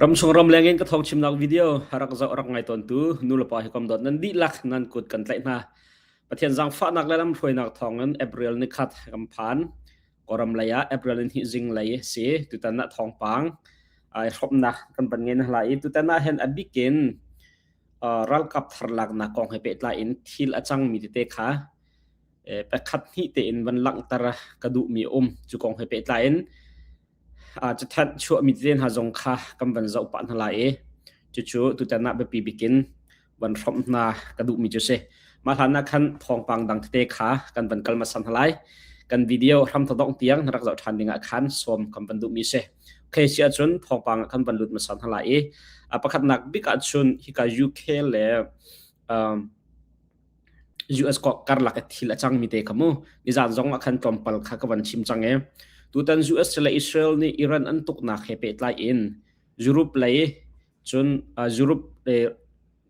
Ramchung ramleng in ka thawngchimnak video rak zoh rak ngai tawntu nulepa hi kom dawt nan dihlak nan kut kan tlaih hna. Pathian zaangfahnak le lamhruainak thawngin April ni khat kan phan. Kawlram lei ah April ni zing lei si tutan ah thawngpang ai hrawmnak kan van ngei na lai i tutan ah hin a bikin ralkap thar laknak kong he pehtlai in thil a cangmi tete kha pakhat hnih tein van langhter ka duhmi um cu kong he pehtlai in Cathanh chuahmi tete hna zong kha kan van zoh pah hna lai i cucu tutan ah biapi bik in van hrawmh hna ka duhmi cu si. Mah hlan ah khan thawngpang dang tete kha kan van kal hmasa hna lai. Kan video hramthawk dongh tiang na rak zoh ṭhan ding ah khan sawm kan van duhmi si. Okay, si ahcun thawngpang ah kan van lut hmasa hna lai i a pakhatnak bik ahcun hika UK le um, US karlak i thil a cangmi te kha mu nizan zong ah khan tlawmpal kha ka van chim cang i tutan US le Israel nih Iran an tuknak he pehtlai in Europe lei cun Europe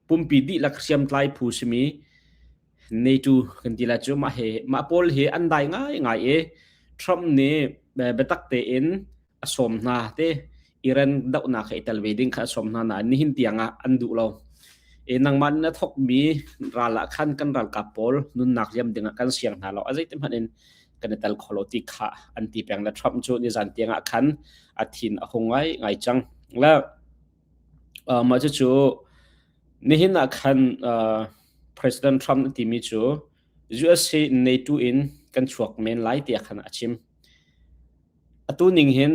pumpi dihlak hriamtlai phu simi NATO kan ti la cu mah he mah pawl hi an dai ngai ngai i Trump nih biatak tein a sawm hna te Iran dohnak he i tel ve ding kha a sawm hna nain nihin tiang ah an duh lo. E nangmah na thokmi ral ah khan kan ralkap pawl nunnak liam ding ah kan siang hna lo a zeiti hmanh in kan i tel kho lo ti kha an ti peng le Trump cu nizan tiang ah khan a thin a hung ngai ngai cang. Le mah cucu nihin ah khan President Trump timi cu US hi NATO in kan chuak men lai tiah khan a chim. Atu ning hin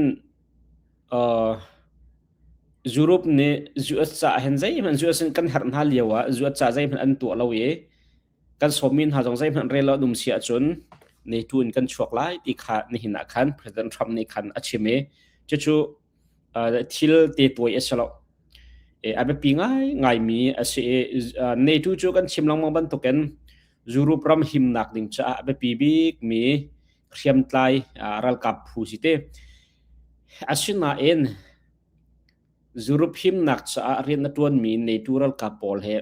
Europe nih US caah hin zeihmanh US in kan herh hna lio ah US caah zeihmanh an tuah lo i kan sawmmi hna zong zeihmanh rel lo an um si ahcun NATO in kan chuak lai ti kha nihin ah khan President Trump nih khan a chim i cucu thil te tuai a si lo. A biapi ngaingaimi a si i NATO cu kan chim lengmang bantukin Europe ram himnak ding caah a biapi bikmi hriamtlai ralkap phu si te. Asinain Europe himnak caah rian a ṭuanmi NATO ralkap pawl he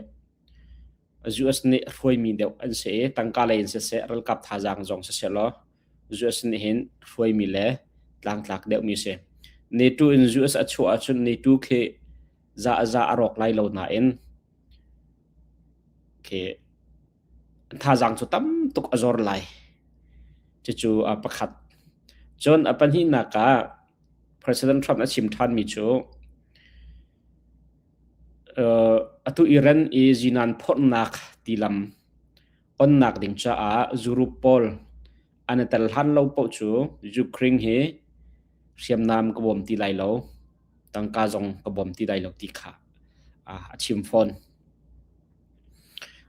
US nih hruaimi deuh an si i tangka lei in siseh ralkap thazaang zong siseh law US nih hin hruaimi le tlangtlak deuhmi si. NATO in US a chuah ahcun NATO khi za a za a rawk lai lo nain khi thazaang cu tam tuk a zor lai. Cucu pakhat. Cun a pahnihnak ah President Trump a chim ṭhanmi cu atu Iran i zinan phorhnak tilam onnak ding caah Europe pawl an i tel hlan lo paoh cu Ukraine hi hriamnam ka bawm ti lai lo, tangka zong ka bawm ti lai lo ti kha a chim fawn.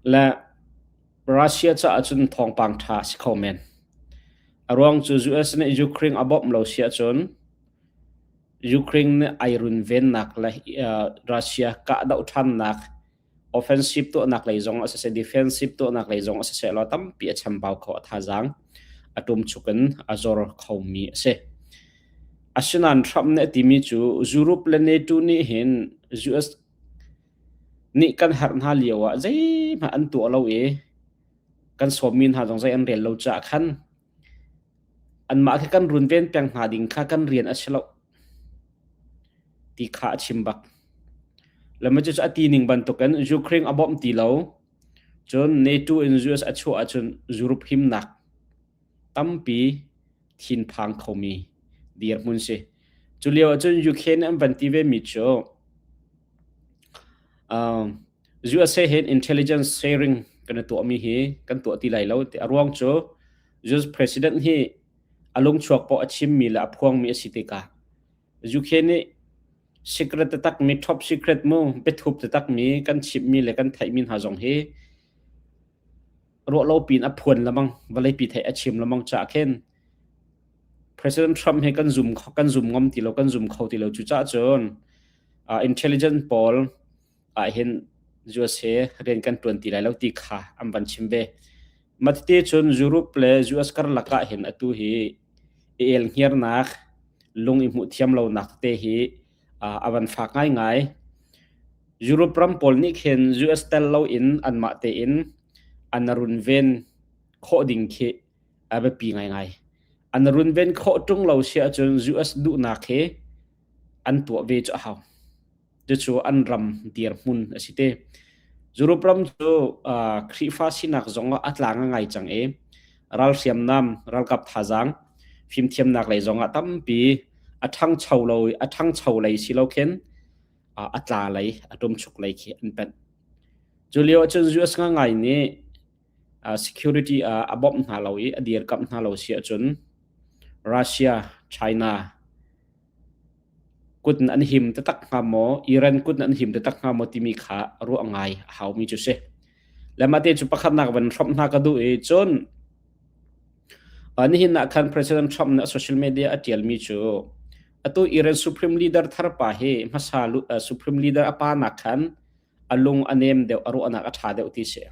Le Russia caah cun thawngpang ṭha a si kho men. A ruang cu US nih Ukraine a bawmh lo si ahcun Ukraine nih ai runvennak le Russia kahdoh ṭhannak offensive tuahnak lei zong a siseh defensive tuahnak lei zong a siseh law tampi a chambau kho a thazaang a ṭumchuk in a zor khomi a si. Asinain Trump nih a timi cu Europe le NATO nih hin US nih kan herh hna lio ah zeihmanh an tuah lo i kan sawmmi hna zong zei an rel lo caah khan anmah khi kan runven peng hna ding kha kan rian a si lo ti kha a chim bak. Le cu a ti ning bantukin Ukraine a bawmh ti lo cun NATO in US a chuah ahcun Europe himnak tampi thinphang khomi dirhmun si. Cu lio ahcun UK nih an van ti ve mi cu USA he intelligence sharing kan i tuahmi hi kan tuah ti lai lo ti a ruang cu US president hi a lungchuak poah a chimmi le a phuangmi a si tikah UK nih secret takmi top secret mu biathup takmi kan chimmi le kan theihmi hna zong hi ruahlo piin a phuan lamang vawleipi theih a chim lamang caah khin President Trump hi kan zum kan zum ngam ti lo kan zum kho ti lo cucaah cun intelligent pawl ah hin US he rian kan tuan ti lai lo ti kha an van chim ve matite cun Europe le US karlak ah hin atu hi i el hngirnak lung i hmuh thiam lonak te hi a van fak ngaingai. Europe ram pawl nih khin US tel loin anmah tein an runven khawh ding khi a biapi ngaingai. An runven khawh ṭung lo si ahcun US duhnak hi an tuah ve cu a hau. Cucu an ram dirhmun a si te. Europe ram cu Khrihfa sinak zong ah a tlang a ngai cang i ral hriamnam, ralkap thazaang, fimthiamnak lei zong ah tampi a ṭhangcho lo a ṭhangcho lei si lo khin a tla lei, a ṭumchuk lei khi an panh. Cu lio ahcun US ngangai nih security ah a bawmh hna lo i a dirkamh hna lo si ahcun Russia, China kut in an him taktak hnga maw, Iran kut in an him taktak hnga maw timi kha ruah ngai a haumi cu si. Le mah te cu pakhatnak van hrawmh hna ka duh i cun nihin ah khan President Trump nih social media a ṭialmi cu atu Iran Supreme Leader thar pa hi hmasa Supreme Leader a pa nak khan a lung a nem deuh, a ruahnak a ṭha deuh ti si.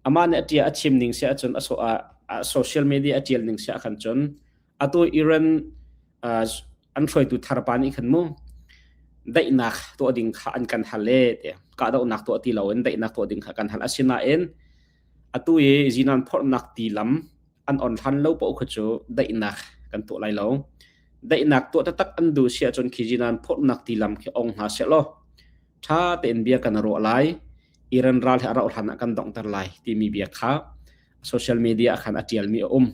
Amah nih a ṭia a chim ning si ahcun a social media a ṭial ning si ahkhan cun atu Iran an hruaitu thar pa nih khan mu daihnak tuah ding kha an kan hal e ti kahdohnak tuah ti loin daihnak tuah ding kha kan hal. Asinain atu i zinan phorhnak ti lam an on hlan lo paoh kha cu daihnak kan tuah lai lo. Daihnak tuah taktak an duh si ahcun khi zinan phorhnak ti lam khi ong hna seh law ṭha tein bia kan ruah lai. Iran ral hi a rauh hlan ah kan donghter lai timi bia kha social media ah khan a ṭialmi a um.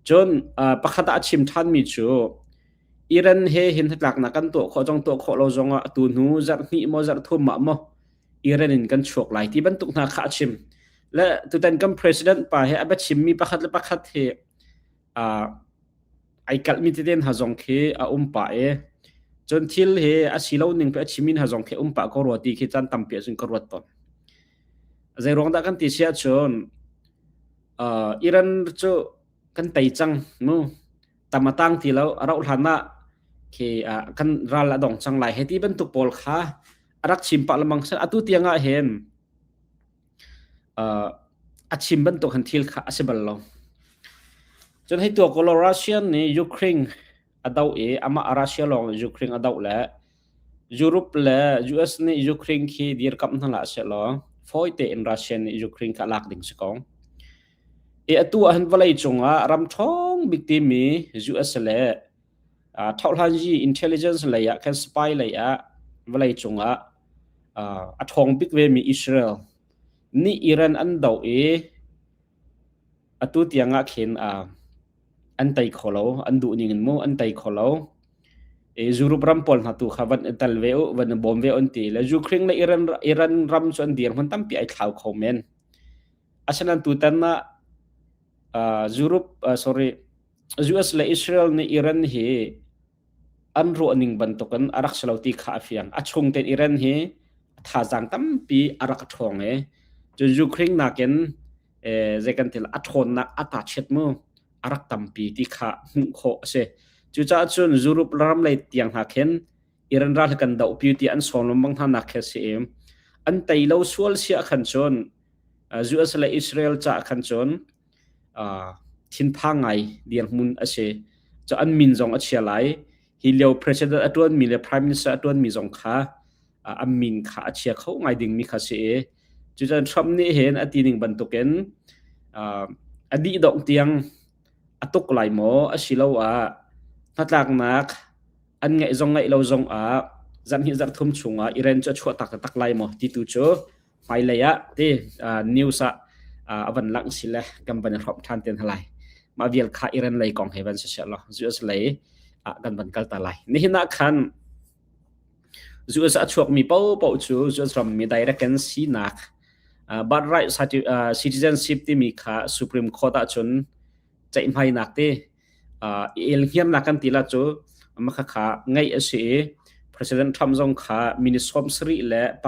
Cun pakhat ah a chim ṭhanmi cu Iran he hin hnatlaknak kan tuah khawh zong tuah khawh lo zongah atu hnu zarh hnih maw zarh thum ah maw Iran in kan chuak lai ti bantuk hna kha a chim. Le tutan kan president pa he a biachimmi pakhat le pakhat hi ai kalhmi tete hna zong khi a um pah i cun thil hi a si lo ning pe a chimmi hna zong khi um pah ko rua ti khi caan tampi ahcun ka ruat tawn. Zei ruang dah kan ti si ahcun Iran cu kan tei cang mu tam a tang ti lo a rauh hlan ah khi kan ral a dong cang lai he ti bantuk pawl kha a rak chim pah lengmang atu tiang ah hin a chim bantuk han thil kha a si bal lo. Cun hei tuak ko Russian nih Ukraine a doh i amah Russia lawng nih Ukraine a doh le Europe le US nih Ukraine khi dirkamh hna hlah sehlaw fawi tein Russia nih Ukraine kha a lak ding si ko. I atu ah hin vawlei cungah ram ṭhawng bik timi US le thohhlanzi intelligence lei ah khan spy lei ah vawlei cungah a ṭhawng bik vemi Israel nih Iran an doh i atu tiang ah khin an tei kho lo, an duh ning in mu an tei kho lo. Europe ram pawl hna tu kha van i tel ve u, van i bawm ve an ti le Ukraine le Iran, Iran ram cu an dirhmun tampi ai thlau kho men. Asinain tutan ah Europe sorry US le Israel nih Iran hi an ruahning bantukin a rak si lo ti kha a fiang. A chung tein Iran hi thazaang tampi a rak ṭhawng i cun Ukraine nakin zei kan ti a ṭhawnnak a ta chiat mu a rak tampi ti kha hmuh khawh a si. Cucaah cun Europe ram lei tiang hna khin Iran ral hi kan dohpi ti an sawm lengmang hna nak khi a si i an tei lo sual si ah khan cun US le Israel caah khan cun thinphang ngai dirhmun a si. Cu an min zong a chia lai. Hi lio president a ṭuanmi le prime minister a ṭuanmi zong kha an min kha a chia kho ngai dingmi kha si i cucun Trump nih hin a ti ning bantukin a dih dongh tiang a tuk lai maw asiloah hnatlaknak an ngeih zong ngeih lo zong ah zarhhnih zarhthum chungah Iran cu a chuah tak tak lai maw ti tu cu hmailei ah ti news ah a van langh si le kan van i hrawmh ṭhan te hna lai. Mah vial kha Iran lei kong he van si law US lei ah kan van kal ta lai. Nihin ah khan US a chuakmi paohpaoh cu US rammi direct in sinak birthright citizenship timi kha Supreme Court ahcun ceihmainak te i elhniamnak kan ti la cu maka kha ngeih a si i President Trump zong kha minute 75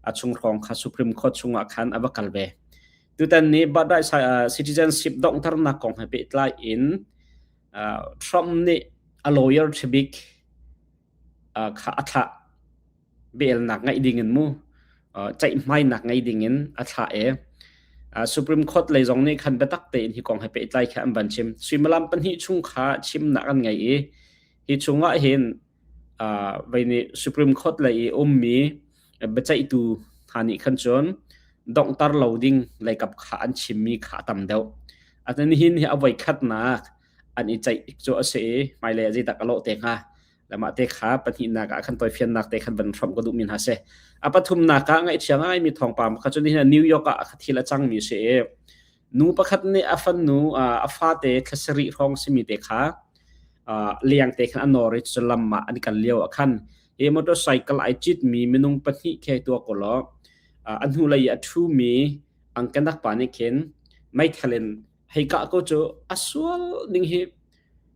a chung hrawng kha Supreme Court chungah khan a va kal ve. Tutan ni birthright citizenship donghternak kong he pehtlai in Trump nih a lawyer ṭhabik kha a thlah. Belnak ngeih dingin mu ceihmainak ngei dingin a thlah i Supreme Court lei zong nih khan biatak tein hi kong he pehtlai kha an van chim. Suimilam pahnih chung kha chimnak an ngei i hi chungah hin vei nih Supreme Court lei i ummi biaceihtu hna nih khan cun donghter lo ding leikap kha an chimmi kha a tam deuh. Atu nihin hi a voikhatnak an i ceih cu a si i hmailei ah zeidah ka lawh te hnga. Le mah te kha pahnihnak ah khan tawifiannak te khan van hrawmh ka duhmi hna si. A pathumnak ah ngaihchia ngaimi thawngpang kha cu nihin New York ah thil a cangmi si i nu pakhat nih a fanu a fate thla sarih hrawng simi te kha liang te khan a nawr i cu lam ah an kal lio ah khan hi motorcycle ai citmi minung pahnih khi tua ko law a hnulei i a ṭhumi angkanak pa nih khin meithal in hei kah ko cu a sual ning hi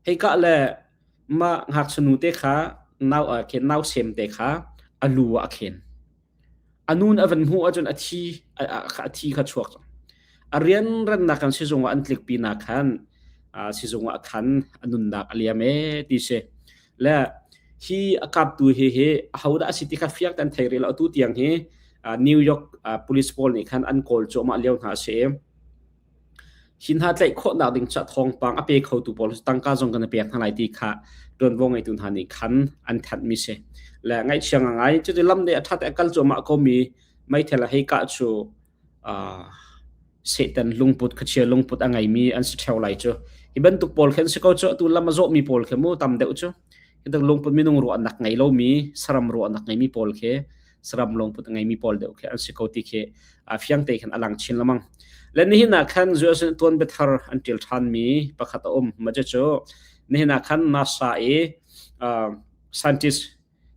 hei kah le mah ngakchia nu te kha nau khin nau sem te kha a lu ah a khen. A nun a van hmuh ahcun a thi a thi kha chuak cang. A rianrannak kan sizung ah an tlikpi nak khan sizung ah khan a nunnak a liam ee ti si. Le hi a kaptu hi hi ahodah a si ti kha fiang kan thei rih lo. Atu tiang hi New York police pawl nih khan an kawl cuahmah lio hna a si. Hi hna tlaih khawhnak ding caah thawngpang a pe khotu pawl tangka zong kan i pek hna lai ti kha ṭuanvo ngeitu hna nih khan an thanhmi si. Le ngaihchia ngai cuti lam nih a ṭhat i a kal cuahmah komi meithal a hei kah cu Satan lungput khuachia lungput a ngeimi an si ṭheo lai cu. Hi bantuk pawl khi an si ko cu atu lam a zawhmi pawl khi mu tam deuh cu. Hi bantuk lungput minung ruahnak ngei lomi saram ruahnak ngeimi pawl khi saram lungput a ngeimi pawl deuh khi an si ko ti khi fiang te khan a lang chin lengmang. Le nihin ah khan US nih tuan biathar an ṭial ṭhanmi pakhat a um. Mah cucu nihin ah khan NASA i scientist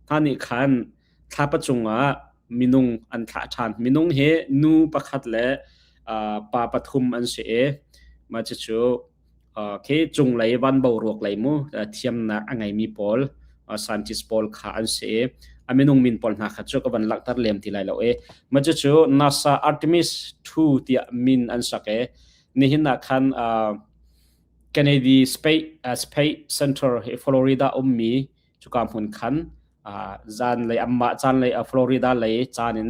hna nih khan thlapa cungah minung an thlah ṭhan. Minung hi nu pakhat le pa pathum an si i mah cucu khi cunglei van boruak lei mu thiamnak a ngeimi pawl scientist pawl kha an si i a minung min pawl hna kha cu ka van langhter lem ti lai lo i mah cucu NASA Artemis 2 tiah min an sak i nihin ah khan Kennedy Space, Space Center hi Florida ummi cuka hmun khan zan lei anmah caan lei Florida lei caan in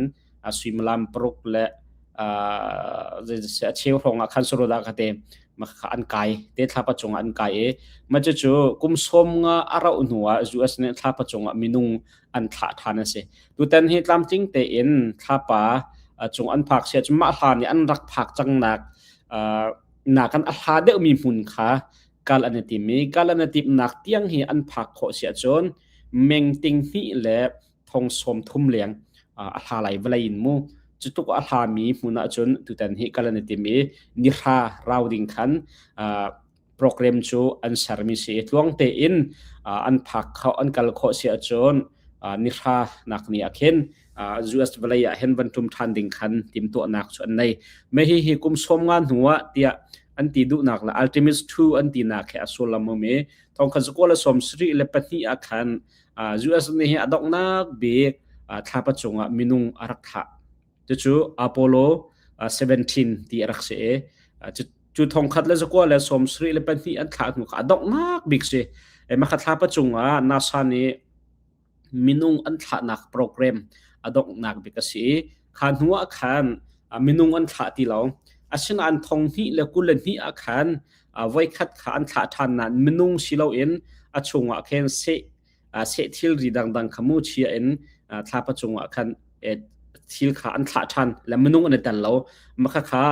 suimilam paruk le a cheu hrawng ah khan Florida kha te an kai te thlapa cungah an kai i mah cucu kum sawm nga a rauh hnu ah US nih thlapa cungah minung an thlah ṭhan a si. Tutan hi tlamtling tein thlapa cung an phak sia cu mah hlan i an rak phak cangnak nakan a hla deuhmi hmun kha kal an i tim i kal an i timhnak tiang hi an phak khawh si ahcun meng ting hnih le thong sawm thum leng a hla lai vawlei in mu cu tluk a hlami hmun ahcun tutan hi kal an i tim i nihra rau ding khan program cu an sermi si i tluang tein an phak kho an kal khawh si ahcun nihra nak ni ah khin US vawlei ah hin van ṭum ṭhan ding khan timtuahnak cu an nei. Me hi hi kum sawm nga hnu ah tiah an ti duhnak le Artemis 2 an tinak he a sullam um i thongkhat zakua le sawm sarih le pahnih ah khan US nih hi a donghnak bik thlapa cungah minung a rak thlah. Cucu Apollo 17 ti a rak si i cu thongkhat le zakua le sawm sarih le pahnih an thlah hnu kha a donghnak bik si. Makha thlapa cungah NASA nih minung an thlahnak program a donghnak bik a si i kha hnu ah khan minung an thlah ti lo. Asinain thong hnih le 22 ah khan voikhat kha an thlah ṭhan nain minung si loin a chungah khin seh seh thilri dangdang kha mu chia in thlapa cungah khan thil kha an thlah ṭhan le minung an i tel lo. Mah kha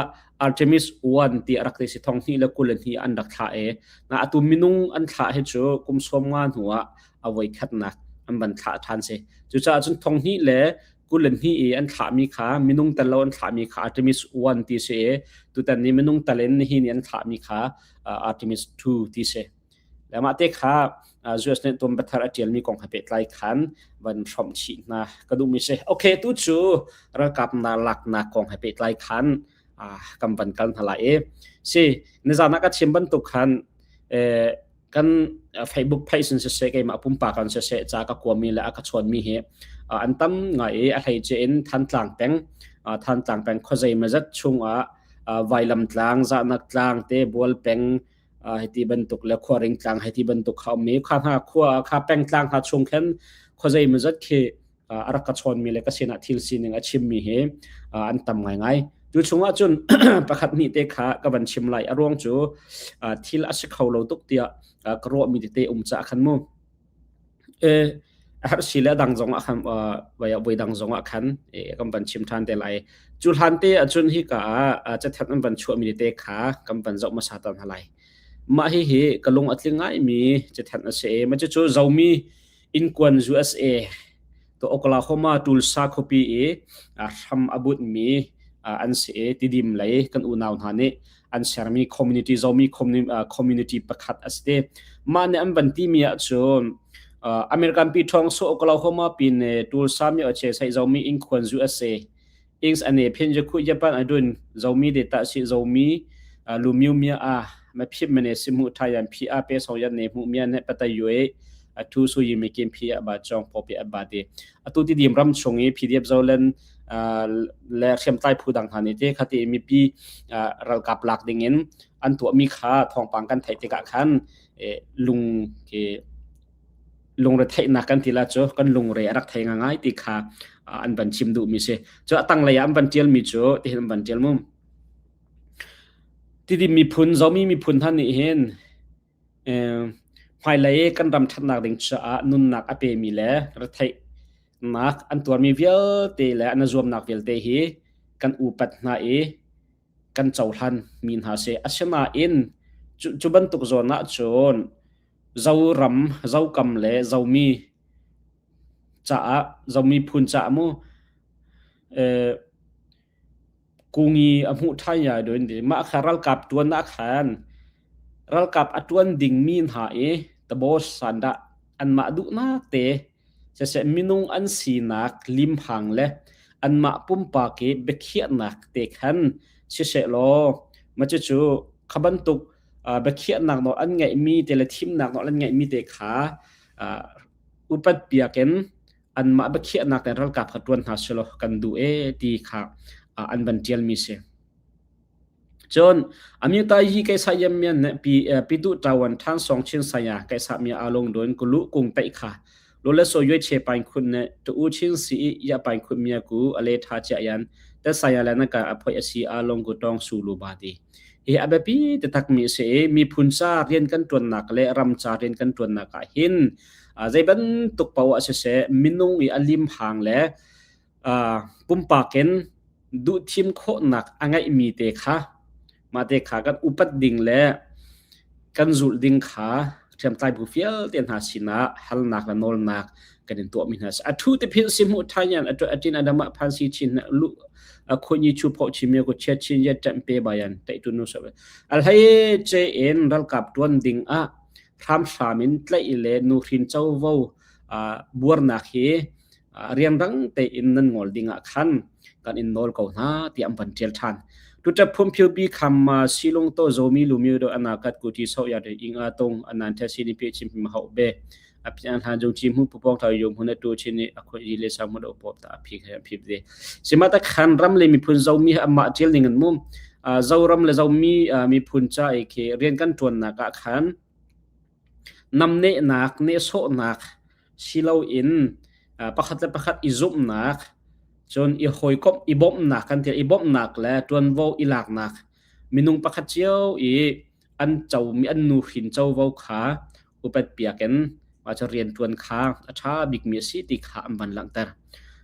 Artemis 1 ti a rak ti si thong hnih le 22 an rak thlah i na atu minung an thlah hi cu kum sawm nga hnu ah a voikhatnak an van thlah ṭhan si. Cucaah cun thong hnih le 22 i an thlahmi kha minung tel lo an thlahmi kha Artemis 1 ti si i tutan ni minung tel in nihin i an thlahmi kha Artemis 2 ti si. Le mah te kha US nih tuan biathar a ṭialmi kong he pehtlai khan van hrawmh chih hna ka duhmi si. Okay, tu cu ralkap na laknak kong he pehtlai khan kan van kal hna lai i si nizan ah ka chim bantuk khan kan Facebook page in siseh keimah pumpak in siseh ca ka kuami le a ka chawnmi hi an tam ngai i a hleice in Thantlang peng Thantlang peng khuazei mazat chungah Vailam tlang Zahnak tlang te Bual peng hiti bantuk le Khuaring tlang hiti bantuk kha um i kha hna khua kha peng tlang hna chung khin khuazei mazat khi a rak ka chawnmi le ka sinah thil sining a chimmi hi an tam ngaingai. Tu chungah cun pakhat hnih te kha ka van chim lai. A ruang cu thil a si kho lo tuk tiah ka ruahmi tete um caah khan mu. E, a herh si le dang zong ah khan voi dang zong ah khan kan van chim ṭhan te lai. Cu hlan te ahcun hi ka ah cathanh an van chuahmi tete kha kan van zoh hmasa ta hna lai. Mah hihi ka lung a tling ngaimi cathanh a si i, mah cucu Zomi. Inkuan USA to Oklahoma Tulsa khuapi i hram a bunhmi an si i Tidim lei kan unau hna nih an sermi community Zomi community pakhat a si te. Mah nih an van timi ahcun American pi ṭhawng so Oklahoma pin Tulsa mi a che sai Zomi Inkhuan USA Ings ane phin je khu Japan adun Zomi de ta si Zomi lu miu mia a ma phip mane si mu tha yan phi a pe so yan ne mu mia ne patai yue a thu su yi mi kim phi a ba chong po pi a ba te atu ti dim ram chung i PDF Zoland le hriamtlai phu dang hna nih te khati mipi ralkap lak ding in an tuahmi kha thawngpang kan theih tikah khan lung ke lungretheihnak kan ti la cu kan lungre a rak thei ngai ti kha an van chim duhmi si. Cu a tanglei ah an van ṭialmi cu tihin an van ṭial mu. Tidim miphun, Zomi miphun hna nih hin hmailei kan ram ṭhatnak ding caah nunnak a pemi le retheihnak an tuarmi vialte le an zuamnak vialte hi kan upat hna i kan cohlan mi hna si. Asinain cu, cu bantuk zawn ah cun Zoram, Zokam le Zomi caah, Zomi phun caah mu kungi a hmuh ṭhan ya dun ti. Mah kha ralkap ṭuan ah khan ralkap a ṭuan dingmi hna i the boss sandah anmah duhnak te siseh minung an sinak limhang le anmah pumpak i biakhiahnak te khan sisehlaw mah cucu kha bantuk biakhiahnak nawl an ngeihmi te le thimnak nawl an ngeihmi te kha upat piak in anmah biakhiahnak in ralkap kha ṭuan hna selaw kan duh ee ti kha an van ṭialmi si. Cun amyuta yi kaisa yam mian ne pi pitu tawan than song chin saya kaisa mi along don kulu kung tai kha lo le so yue che pain khun ne tu u chin si ya pain khun mia ku ale tha cha yan te saya le na ka aphoi asi along ku tong su lu ba ti Hi a biapi taktakmi a si i miphun ca rian kan ṭuannak le ram ca rian kan ṭuannak ah hin zei bantuk paoh ah siseh minung i a limhang le pumpak in duhthim khawhnak a ngeihmi te kha mah te kha kan upat ding le kan zulh ding kha hriamtlai bu vialte hna sinah halnak le nawlnak kan in tuahmi hna a thu te phil si hmuh than yan a tin adama phan si chin lu a khonyi chu pho chi me ko che chin ye tem pe bayan te tu nu so al hai che in ralkap tuan ding a hram hram in tlai le nu hrin covo buarnak hi rianrang tein nan ngol ding ah khan kan in nawl ko hna tiah an van ṭial ṭhan. Tuṭap phumphio bi kham ma silung to zomi lumi do anakat kuti so ya de inga tong anan the sini pe chim him hau be apian han jong chi mu pupong thau yong hun tu chin ni akhoi i le sa mu do pop ta aphi kha phi de simata khan ram le miphun zomi amma ṭial ning an mum zoram le zomi miphun cha e ke rian kan ṭuan nak ah khan namnehnak nehsawhnak si loin pakhat le pakhat i zumhnak cun i hawikomh i bawmhnak kan ti i bawmhnak le ṭuanvo i laknak minung pakhat cio i an comi an nuhrin covo kha upat piak in mah cu rianṭuan kha a ṭha bikmi a si ti kha an van langhter.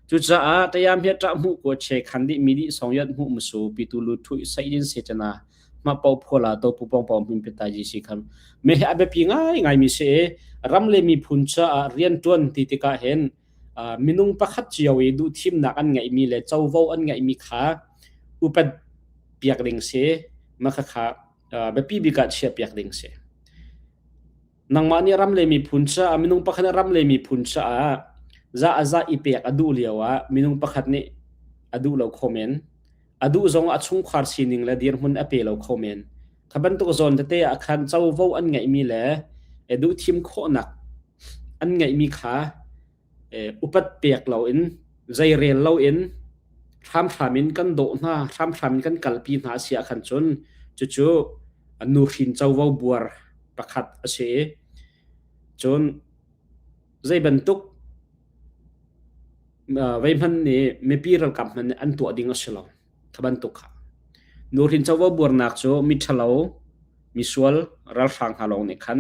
Cucaah tayam hi ṭah hmuh ko che khan dih mi dih song yat hmuh musu pitu lu thu sai din se chana ma pau phola to pu pong pong hmin peta ji si kham me hi a biapi ngai ngai mi si ram le miphun caah rianṭuan ti tikah hin minung pakhat cio i duhthimnak an ngeihmi le covo an ngeihmi kha upat piak ding si ma kha kha biapi bik ah chia piak ding si nangmah nih ram le miphun caah minung pakhat nih ram le miphun caah za a za i pek a duh lio ah minung pakhat nih a duh lo kho men A duh zong a chungkhar sining le dirhmun a pe lo kho men. Kha bantuk zawn tete ah khan covo an ngeihmi le duhthim khawhnak an ngeihmi kha upat pek loin zeirel loin hramhram in kan dawh hna, hramhram in kan kalpi hna a si ah khan cun cucu nuhrin covo buar pakhat a si i cun zei bantuk Vei hmanh nih mipi ralkap hmanh nih an tuah ding a si lo. Kha bantuk kha. Nuhrin covo buarnak cu miṭhalo, misual, ralhrang hna lawng nih khan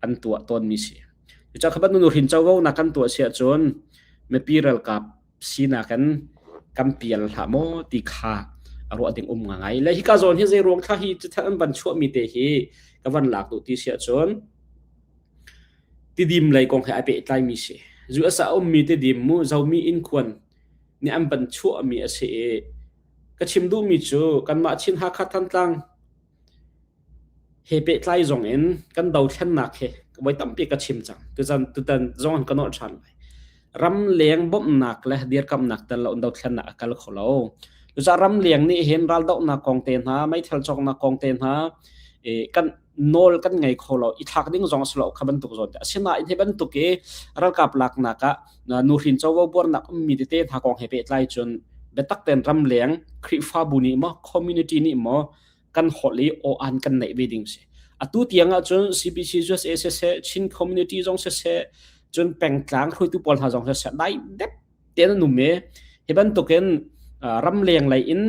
an tuah tawnmi si. Cucaah kha bantuk nuhrin covo nak kan tuah si ahcun mipi ralkap sinak in kan pial hlah maw ti kha a ruah ding um ngai. Le hika zawn hi zei ruang thla hi cuthal an van chuahmi te hi ka van lak duh ti si ahcun. Tidim lei kong he ai pehtlaimi si. US ah a ummi Tidim mu Zomi innkhuan nih an van chuahmi a si i ka chim duhmi cu kanmah Chin Hakha Thantlang he pehtlai zong in kan dothlennak hi voi tampi ka chim cang. Tuzan tutan zong in ka nolh ṭhan lai. Ramleng bawmhnak le dirkamnak tel lo in dothlennak a kal kho lo. Cucaah ramleng nih hin raldohnak kong te hna, meithal cawknak kong te hna, kan nawl kan ngei kho lo i thlak ding zong a si lo kha bantuk zawn te. Asinain hi bantuk i ralkap laknak ah nuhrin covo buarnak ummi tete hna kong he pehtlai cun biatak tein ramleng Khrihfabu nih maw community nih maw kan holh i aw-an kan neih ve ding si. Atu tiang ahcun CBC USA siseh, Chin community zong siseh, cun pengtlang hruaitu pawl hna zong siseh, dai dep tein an um i hi bantukin ramleng lei in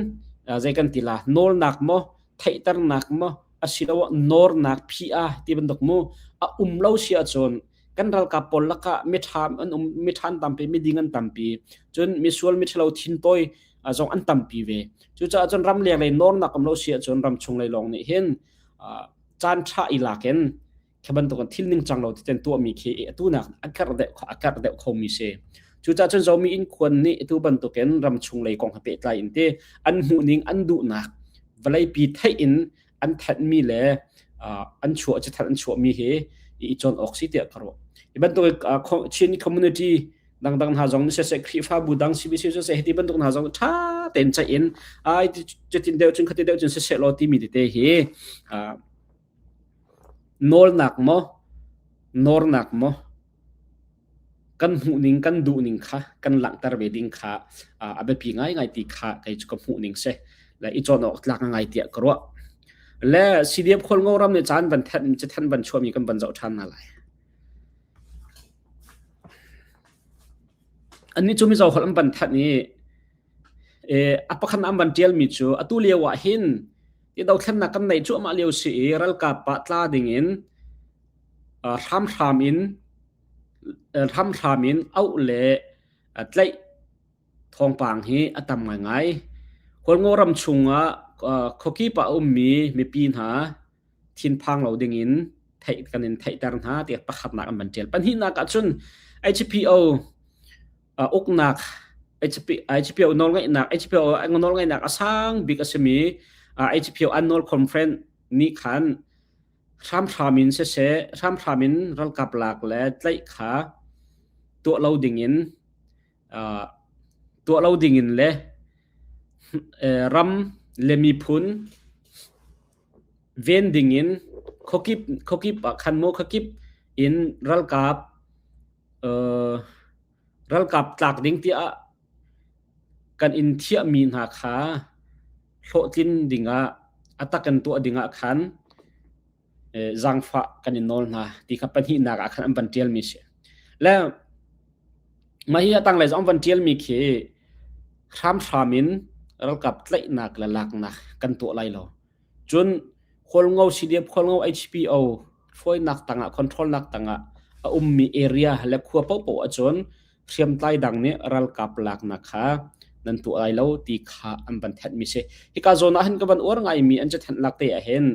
zei kan ti la nawlnak maw theihternak maw asiloah nawrnak PR ti bantuk mu a um lo si ahcun kan ralkap pawl lakah miṭha an um miṭha an tampi miding an tampi cun misual miṭhalo thintawi zong an tampi ve cucaah cun ramleng lei nawrnak um lo si ahcun ramchung lei lawng nih hin caan ṭha i lak in khi bantukin thil ningcang lo titen tuahmi khi atu nak a karh deuh a karh deuh khomi si cucaah cun zomi inn khuan nih atu bantukin ramchung lei kong he pehtlai in ti an hmuhning an duhnak vawleipi theih in an thanhmi le an chuah cathanh an chuahmi hi i cawn awk si tiah ka ruah. Hi bantuk Chin community dangdang hna zong siseh Khrihfabu dang CBC siseh hiti bantuk hna zong ṭha tein ceih in ai cutin deuh cun khati deuh cun siseh law timi tete hi nawlnak maw nawrnak maw kan hmuhning kan duhning kha kan langhter ve ding kha a biapi ngaingai ti kha kei cu ka hmuhning si le i cawn awk tlak ngai tiah ka ruah le CDF Khualngo ram nih caan van thanh cithan van chuahmi kan van zoh ṭhan hna lai annih cu mizo holh an van thanh i a pakhat an van ṭialmi cu atu lio ah hin i dothlennak kan neih cuahmah lio si i ralkap ah tla ding in hramhram in hramhram in auh le tlaih thawngpang hi a tam ngaingai. Kawlngaw ram chungah khuakip ah a ummi mipi hna thinphang lo dingin theih kan in theihter hna tiah pakhatnak an van ṭial. Pahnihnak ahcun HPO uknak HPO nawlngeihnak HPO nawlngeihnak a sang bik a simi HPO Annual Conference nih khan hramhram in siseh hramhram in ralkap lak le tlaih kha tuah lo dingin tuah lo dingin le ram le miphun ven dingin khuakip khuakip ah khan maw khuakip in ralkap ralkap tlak ding tiah kan in thiahmi hna kha hlawhtlin dingah a tak in tuah dingah khan zaangfah kan in nawl hna ti kha pahnihnak ah khan an van ṭialmi si. Le mah hi a tanglei zong an van ṭialmi khi hramhram in ralkap tlaihnak le laknak kan tuah lai lo. Cun Khualngo CDF Khualngo HPO hruainak tangah controlnak tangah a ummi area le khua paohpaoh ahcun hriamtlai dang nih ralkap laknak kha nan tuah lai lo ti kha an van thenhmi si. Hika zawn ah hin ka van uar ngaimi an cathanh lak te ah hin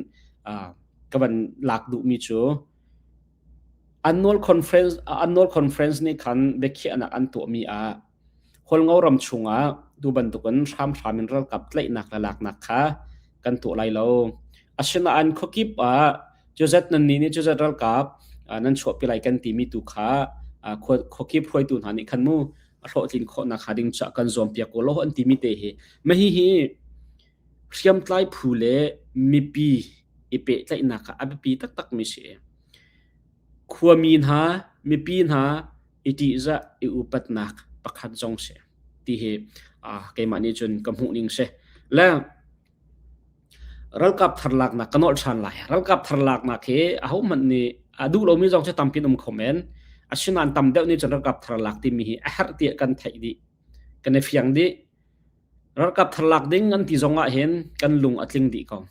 ka van lak duhmi cu annual conference annual conference nih khan biakhiahnak an tuahmi ah Hualngo ram chungah tu bantukin hramhram in ralkap tlaihnak le laknak kha kan tuah lai lo. Asinain khuakip ah cuzat nan nih nih cuzat ralkap nan chuahpi lai kan timi tu kha khuakip hruaitu hna nih khan mu a hlawhtlin khawhnak hnga ding caah kan zuampiak ko lo an timi te hi mahi hi hriamtlai phu le mipi i pehtlaihnak ah a biapi taktak mi si. Khuami hna, mipi hna i ṭihzah i upatnak pakhat zong si ti hi keimah nih cun ka hmuh ning si. Le ralkap thar laknak ka nolh ṭhan lai. Ralkap thar laknak hi ahohmanh nih a duh lomi zong cu tampi an um kho men. Asinain tam deuh nih cun ralkap thar lak timi hi a herh tiah kan theih dih. Kan i fiang dih. Ralkap thar lak ding an ti zong ah hin kan lung a tling dih ko.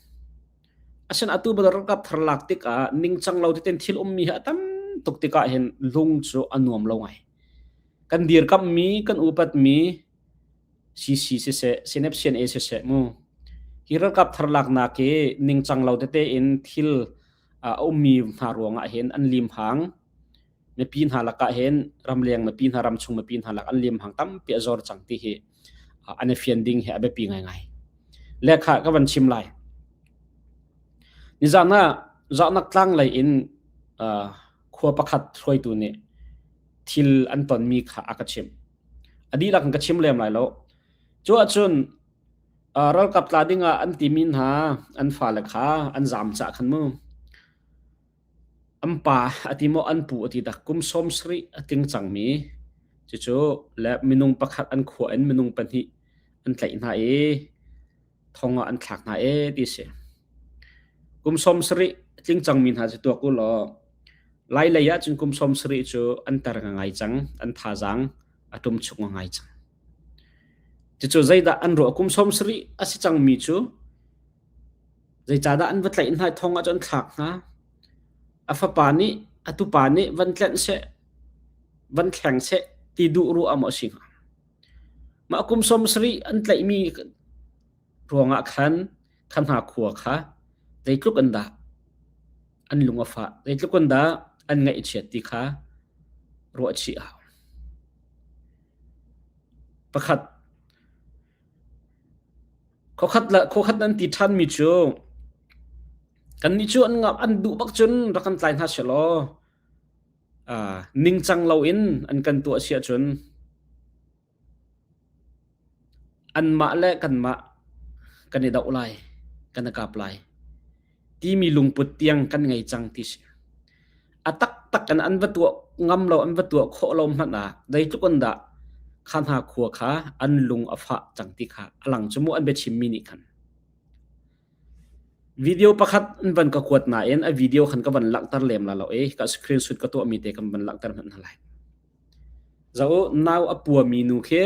Asinain atu bantuk ralkap thar lak tikah ningcang lo tein thil ummi hi a tam tuk tikah hin lung cu a nuam lo ngai. Kan dirkamhmi, kan upatmi CC siseh, Senep CNA siseh mu. Hi ralkap thar laknak hi ningcang lo tete in thil a ummi hna ruangah hin an limhang. Mipi hna lakah hin ramleng mipi hna ramchung mipi hna lak an limhang tampi a zor cang ti hi an i fian ding hi a biapi ngaingai. Lekha ka van chim lai. Nizan ah zahnak tlang lei in khua pakhat hruaitu nih thil an tonmi kha a ka chimh. A dihlak in ka chim lem lai lo. Cu ahcun ralkap tla ding ah an timi hna an fale kha an zaam cah khan mu. An pa a ti maw an pu a ti dak kum 70 a tling cangmi cucu le minung pakhat an khua in minung pahnih an tlaih hna i thong ah an thlak hna ee ti si. Kum 70 a tling cangmi hna cu tuak u law Lai lei ah cun kum 70 cu an tar ngai cang, an thazaang a ṭumchuk ngai cang. Cucu zeidah an ruah kum 70 a si cangmi cu zeicahdah an va tlaih hna i thong ah cun an thlak hna. A fapa nih a tupa nih van tlenh seh, van thleng seh ti duh ruah maw a si hnga? Mah kum 70 an tlaihmi ruangah khan kha hna khua kha zeitluk in dah an lung a fah, zeitluk in dah an ngaihchiat ti kha ruahchih a hau. Pakhat, khuakhat le khuakhat nan ti ṭhanmi cu kannih cu an ngap an duh bak cun rak kan tlai hna sehlaw uh, ningcang loin an kan tuah si ahcun Anmah le kanmah kan i doh lai, kan i kap lai timi lungput tiang kan ngei cang ti si. A taktak in an va tuah ngam lo, an va tuah khawh lo hmanh ah zeitluk in dah kha hna khua kha an lung a fah cang ti kha a lang cu mu an biachimmi nih khan. Video pakhat an van ka kuat nain a video khan ka van langhter lem la lo i ka screenshot ka tuahmi te kan van langhter hmanh hna lai. Zoh u, nau a puami nu khi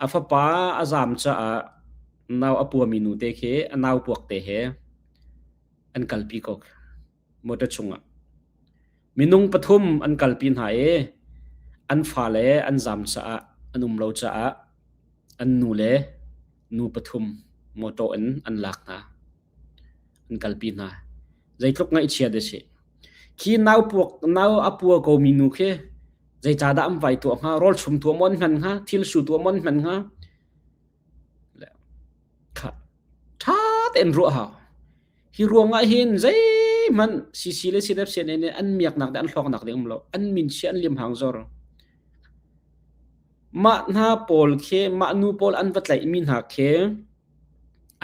a fapa a zaam caah nau a puami nu te khi a nau puak te he an kalpi ko motor chungah. Minung pathum an kalpi hna i an fale an zaam caah an um lo caah an nu le nu pathum motor in an lak hna. An kalpi hna. Zeitluk ngaihchia dah si. Khi nau puak nau a pua komi nu khi zeicahdah an vai tuah hnga? Rawl chum tuah maw an hman hnga? Thil su tuah maw an hman hnga? Kha ṭha tein ruah hau. Hi ruangah hin zeihmanh CC le CNF CNA nih an miaknak le an hlawknak ding um lo. An min chia an lim hang zor. Mah hna pawl khi mah nu pawl an va tlaihmi hna khi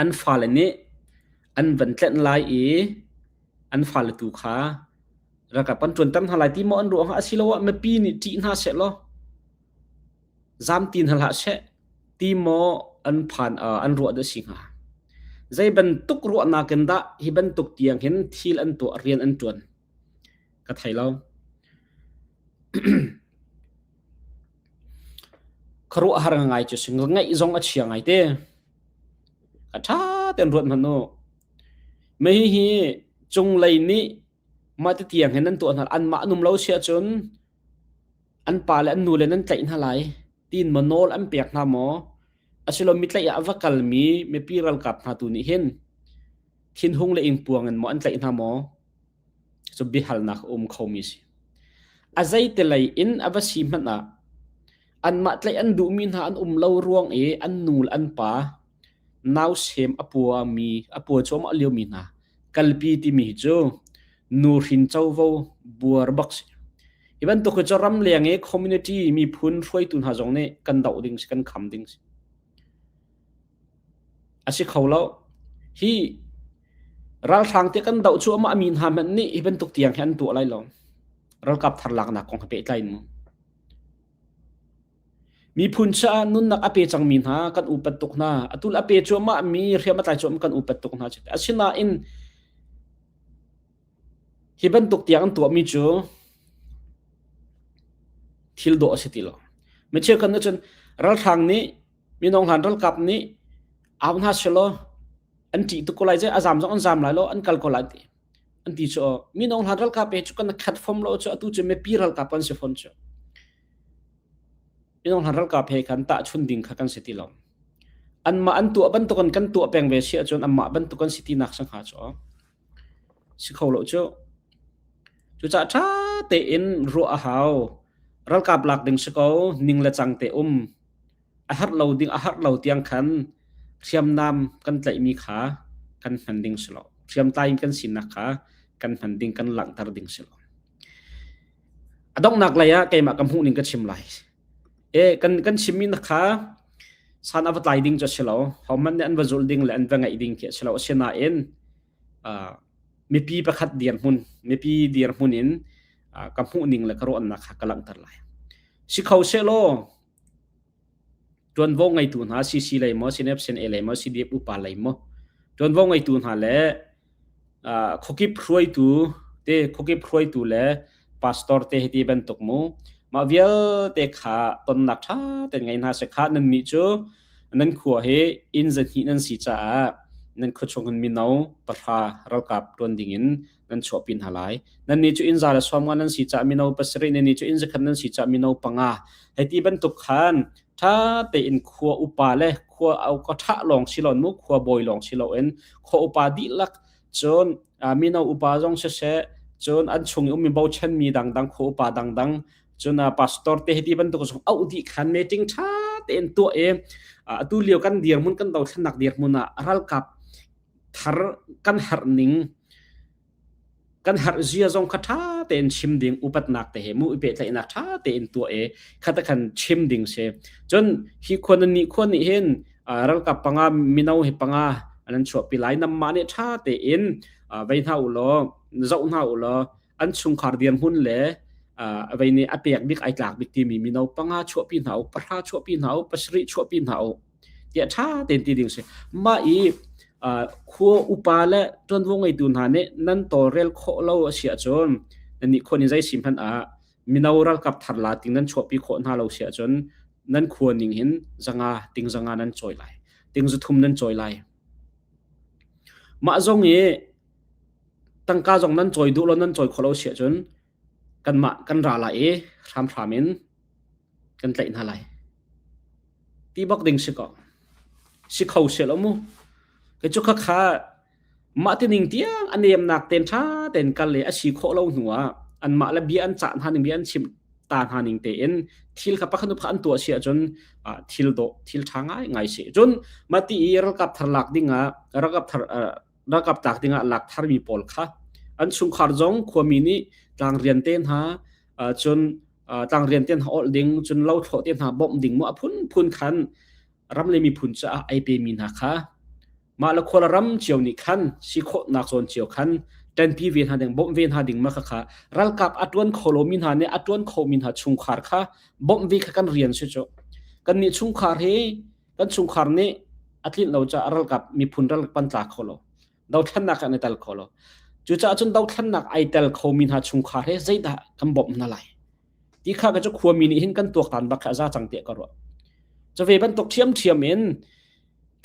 an fale nih an van tlenh lai i an fale tu kha ralkap kan ṭuanter hna lai ti maw an ruah hnga asiloah mipi nih ṭih hna sehlaw zaam ti hna hlah seh ti maw an phan an ruah dah si hnga. Zei bantuk ruahnak in dah hi bantuk tiang hin thil an tuah rian an ṭuan ka thei lo. Khuaruahhar ngai cu si ngaih zong a chia ngai te. Ka ṭha tein ruat hmanh u. Mah hihi cunglei nih mah ti tiang hin an tuah hna anmah an um lo si ahcun an pa le an nu le nan tlaih hna lai tiin maw nawl an pek hna maw asilo mi tlaih ah a va kalmi mipi ralkap hna tu nih hin thinhung le ingpuang in maw an tlaih hna maw cu biahalnak a um khomi si. A zeite lei in a va si hmanh ah anmah tlaih an duhmi hna an um lo ruang i an nu le an pa nausem a puami a pua cuahmah liomi hna kalpi timi hi cu nuhrin covo buar bak si. Hi bantuk hi cu ramleng i community miphun hruaitu hna zong nih kan doh ding si kan kham ding si. A si kho lo. Hi ralhrang te kan doh cuahmah mi hna hmanh nih hi bantuk tiang hi an tuah lai lo. Ralkap thar laknak kong he pehtlai in mu. Miphun caah nunnak a pe cangmi hna kan upat tuk hna. Atu a pe cuahmah mi hriam a tlai cuahmah kan upat tuk hna. Asinain hi bantuk tiang an tuahmi cu thil dawh a si ti lo. Mi cheukhat nih cun ralhrang nih minung hlan ralkap nih au hna selaw an ṭih tuk ko lai a zam zong an zam lai lo an kal ko lai ti an ti cu minung hlan ralkap he cu kan khat fom lo cu atu cu mipi ralkap kan si fon cu Minung hlan ralkap he khan tahchun ding kha kan si ti lo. Anmah an tuah bantukin kan tuah peng ve si ahcun anmah bantuk kan si tinak sang hnga cu si kho lo cu. Cucaah ṭha tein ruah a hau. Ralkap lak ding si ko, ning le cang te um. A herh lo ding a herh lo tiang khan hriamnam kan tlaihmi kha kan hman ding si lo. Hriamtlai in kan sinak kha kan hman ding, kan langhter ding si lo. A donghnak lei ah keimah ka hmuh ning ka chim lai. E kan kan chimmi na kha san a va tlai ding cu a si lo. Hohmanh nih an va zulh ding le an va ngaih ding khi a si lo. Asinain uh, mipi pakhat dirhmun, mipi dirhmun in uh, ka hmuh ning le ka ruahnak kha ka langhter lai. Si kho sehlaw ṭuanvo ngeitu hna CC lei maw, CNF CNA lei maw, CDF upa lei maw, ṭuanvo ngeitu hna le khuakip hruaitu te khuakip hruaitu le pastor te hiti bantuk mu mah vialte kha tonnak ṭha tein ngei hna seh kha nannih cu nan khua hi inn zahnih nan si caah nan khuachung in mino pahra ralkap ṭuan dingin nan chuahpi hna lai. Nannih cu inn za le sawm nga nan si caah mino pasarih, nannih cu inn zakhat nan si caah mino panga. Hei ti bantuk khan ṭha tein khua upa le khua ka ṭha lawng si loin mu khua bawi lawng si loin khua upa dihlak cun mino upa zong siseh cun an chung i ummi bochanmi dangdang khua upa dangdang cun pastor te hiti bantuk zong auh dih khan meeting ṭha tein tuah i atu lio kan dirhmun kan dothlennak dirhmun ah ralkap thar kan herh ning kan herh zia zong kha ṭha tein chim ding upatnak te he mu i pehtlaihnak ṭha tein tuah i khata khan chim ding si cun hi khua nan nih khua nih hin ralkap panga mino hi panga an chuahpi lai namma nih ṭha tein vei hna u law zoh hna u law an chungkhar dirhmun le vei nih a pek bik ai tlak bik timi mino panga chuahpi hna u pahra chuahpi hna u pasarih chuahpi hna u tiah ṭha tein ti ding si. Mah i khua upa le ṭuanvo ngeitu hna nih nan tawlrel khawh lo a si ahcun nannih khua nih zei si hmanh ah mino ralkap thar la ting nan chuahpi khawh hna lo si ahcun nan khua ning hin zanga ting zanga nan cawi lai ting zuthum nan cawi lai. Mah zong i tangka zong nan cawi duh lo nan cawi khawh lo si ahcun kanmah kan ra lai i hramhram in kan tlaih hna lai. Ti bak ding si ko. Si kho seh lo mu. Kei cu khakha mah tining tiang a nemnak ten ṭha ten kal le a si khawh lo hnu ah anmah le bia an cah hna ning bia an chimh ta hna ning tein thil kha pakhat pakhat an tuah si ahcun thil dawh thil ṭha ngai ngai si. Cun mah ti i ralkap thar lak ding ah ralkap thar ralkap tlak ding ah lak tharmi pawl kha an chungkhar zong khuami nih tlangrian te hna cun tlangrian te hna olh ding cun lo thlawh te hna bawmh ding mu a phunphun khan ram le miphun caah ai pemi hna kha mah le khual ram cio nih khan si khawhnak zawn cio khan ṭanpi ve hna ding bawmh ve hna ding ma kha kha ralkap a ṭuan kho lomi hna nih a ṭuan khomi hna chungkhar kha bawmh ve kha kan rian si cu kan nih chungkhar hi kan chungkhar nih a tlinh lo caah ralkap miphun ralkap an tla kho lo dothlennak an i tel kho lo cucaah cun dothlennak ai tel khomi hna chungkhar he zeidah kan bawmh hna lai ti kha ka cu khuami nih hin kan tuaktan bak kha a za cang tiah ka ruah cu ve bantuk ṭhiamṭhiam in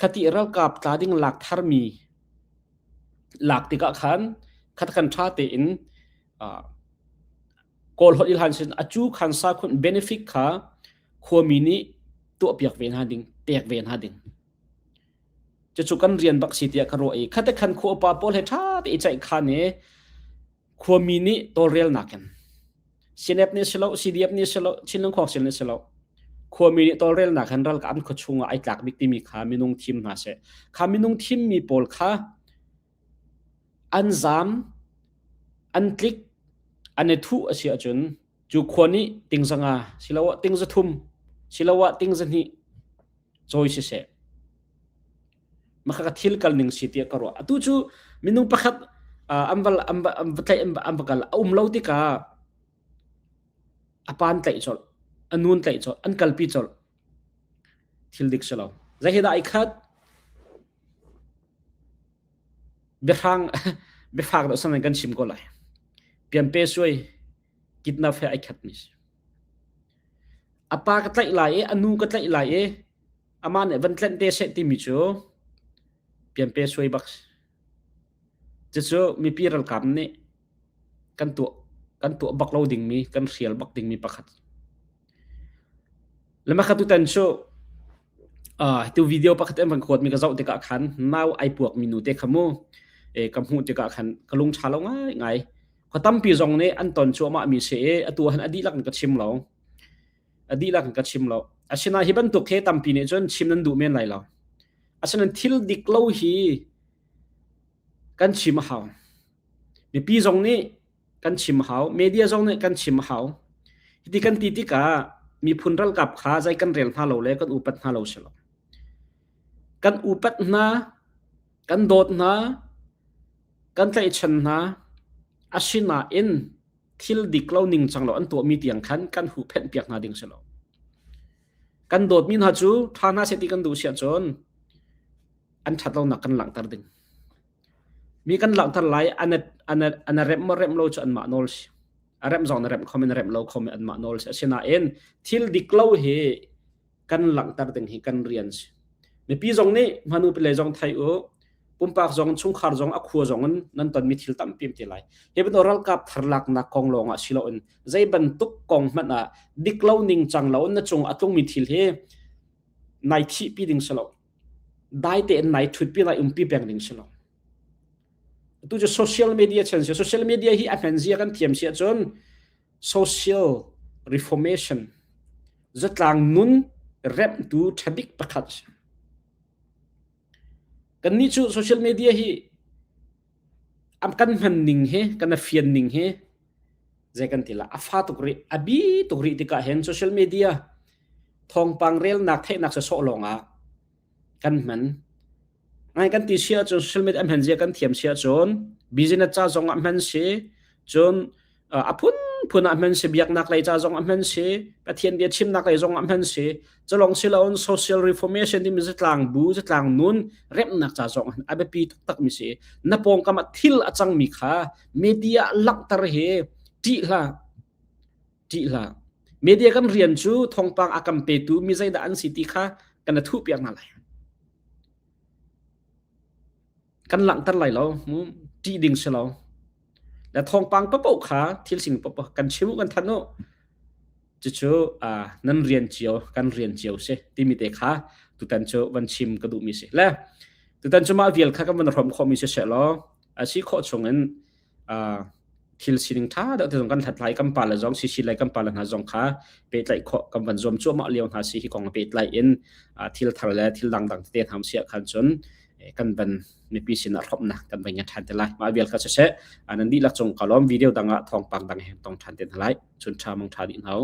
khati ralkap tla ding lak tharmi lak tikah khan khat kan ṭha tein Kawl holh ilhan sin acu khan sa khun benefit kha khuami nih tuahpiak ve hna ding pek ve hna ding cucu kan rian bak si tiah ka ruah i khate khan khua upa pawl he ṭha te i ceih khan i khuami nih tawlrelnak in CNF nih silo CDF nih silo Chinlung Khuangsil nih silo khuami nih tawlrelnak hin ralkap an khua chungah ai tlak bik timi kha minung thim hna seh kha minung thimmi pawl kha an zaam an tlik an i thuh a si ahcun cu khua nih ting zanga siloah ting zathum siloah ting zahnih cawi siseh maka ka thil kal ning si tiah ka ruah atu cu minung pakhat an va an va an va tlaih an va kal a um lo tikah a pa an tlaih colh a nu an tlaih colh an kalpi colh thil dik si lo zei hi dah ai khat biahrang biafak deuh san kan chim ko lai pianpe suai kidnap he ai khat mi si a pa ka tlaih lai i a nu ka tlaih lai i amah nih van tlenh te seh timi cu pianpe suai bak si. Cucu mipi ralkap nih kan tuah kan tuah bak lo dingmi kan hrial bak dingmi pakhat. Lema kha tutan cu uh, tu video pakhat an van kuat mi ka zoh tikah khan nau ai puak mi nu te kha mu e ka hmuh tikah khan ka lung ṭha lo ngai ngai. Khua tampi zong nih an ton cuahmah mi si i atu han a dihlak in ka chim lo. A dihlak in ka chim lo. Asinain hi bantuk he tampi nih cun chim nan duh men lai lo. Asinain thil dik lo hi kan chim a hau. Mipi zong nih kan chim a hau. Media zong nih kan chim a hau. Hiti kan ti tikah miphun ralkap kha zei kan rel hna lo le kan upat hna lo si lo. Kan upat hna, kan dawt hna, kan tlaihchan hna. Asinain thil dik lo ningcang lo an tuahmi tiang khan kan huhphenh piak hna ding si lo. Kan dawtmi hna cu ṭha hna seh ti kan duh si ahcun an ṭhat lonak kan langhter ding. Mi kan langhter lai an an an remh maw remh lo cu anmah nawl si. A remh zong na remh kho men remh lo kho men anmah nawl si. Asinain thil dik lo hi kan langhter ding hi kan rian si. Mipi zong nih hmanu pile zong thei u pumpak zong chungkhar zong a khua zong in nan tonmi thil tampi te lai. Hi bantuk ralkap thar laknak kong lawng ah si loin zei bantuk kong hmanh ah dik lo ning cang lo na cung a tlungmi thil hi nai thihpi ding si lo. Dai tein nai ṭhutpi nai umpi peng ding si lo. Atu cu social media chan si. Social media hi a hman zia kan thiam si ahcun social reformation zatlang nun remhtu ṭhabik pakhat a si. Kannih cu social media hi am kan hman ning hi kan a fian ning hi zei kan ti la a fa tuk rih a bi tuk rih tikah hin social media thawngpang relnak theihnak sawsawh lawngah kan hman. Ngai kan ti si ahcun social media hman zia kan thiam si ahcun business ca zong ah hman si cun a phunphun ah hman si biaknak lei ca zong ah hman si Pathian bia chimnak lei zong ah hman si culong siloin social reformation timi zatlang bu zatlang nun remnak ca zong a biapi taktak mi si na pawngkam ah thil a cangmi kha media langhter hi ṭih hlah ṭih hlah. Media kan rian cu thawngpang a kan petu mi zeidah an si ti kha kan i thuh piak hna lai. Kan langhter lai lo, mu ṭih ding si lo. Le thawngpang paoh kha thil sing paoh kan chim u kan thanh u. Cucu uh, nan rian cio kan rian cio si timi te kha tutan cu van chim ka duhmi si. Le tutan cu mah vial kha kan van hrom khawhmi si seh law a si khawh chungin thil sining ṭha deuh te zong kan hlathlai kan pale zong CC lei kan pale hna zong kha pehtlaih khawh kan van zuam cuahmah lio hna si hi kong pehtlai in thil thar le thil dangdang tete hna si ah khan cun kan van mipi sin ah hrawmnak kan van ngen ṭhan te lai mah vial kha siseh nan dihlak cung ka lawm video dang ah thawngpang dang he tong ṭhan te hna lai chun ṭha mang ṭha dih hna u.